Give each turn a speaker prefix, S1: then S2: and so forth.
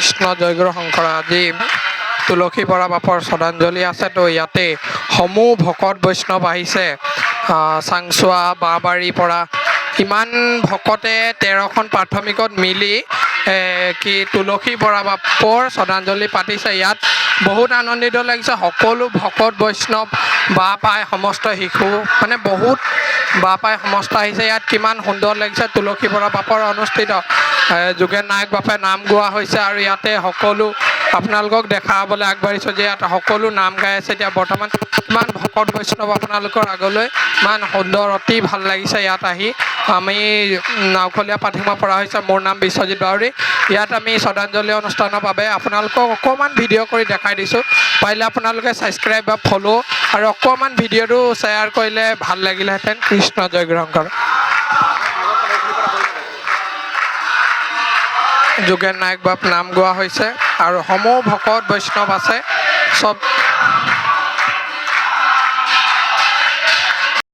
S1: কৃষ্ণ, জয়গুৰু শংকৰ। আজি তুলসী বৰা বাপৰ শ্ৰদ্ধাঞ্জলি আছে। তো ইয়াতে সমূহ ভকত বৈষ্ণৱ আহিছে। চাংচোৱা বাঁহবাৰীৰ পৰা ইমান ভকতে 13খন প্ৰাথমিকত মিলি কি তুলসী বৰা বাপৰ শ্ৰদ্ধাঞ্জলি পাতিছে। ইয়াত বহুত আনন্দিত লাগিছে। সকলো ভকত বৈষ্ণৱ, বাপ আই সমস্ত শিশু, মানে বহুত বাপ আই সমস্ত আহিছে। ইয়াত কিমান সুন্দৰ লাগিছে। তুলসী বৰা বাপৰ অনুষ্ঠিত যোগেন নায়ক বাপে নাম গোৱা হৈছে আৰু ইয়াতে সকলো আপোনালোকক দেখাবলৈ আগবাঢ়িছোঁ যে ইয়াত সকলো নাম গাই আছে। এতিয়া বৰ্তমান ইমান ভকত বৈষ্ণৱ আপোনালোকৰ আগলৈ, ইমান সুন্দৰ, অতি ভাল লাগিছে ইয়াত আহি। আমি নাওখলীয়া পাঠিমৰ পৰা হৈছে। মোৰ নাম বিশ্বজিৎ বাউৰী। ইয়াত আমি শ্ৰদ্ধাঞ্জলি অনুষ্ঠানৰ বাবে আপোনালোকক অকণমান ভিডিঅ' কৰি দেখাই দিছোঁ। পাৰিলে আপোনালোকে ছাবস্ক্ৰাইব বা ফ'ল' আৰু অকণমান ভিডিঅ'টো শ্বেয়াৰ কৰিলে ভাল লাগিলেহেঁতেন। কৃষ্ণ, জয় গ্ৰহণ কৰক। যোগেন নায়ক বাপ নাম গোৱা হৈছে আৰু সমূহ ভকত বৈষ্ণৱ আছে চব।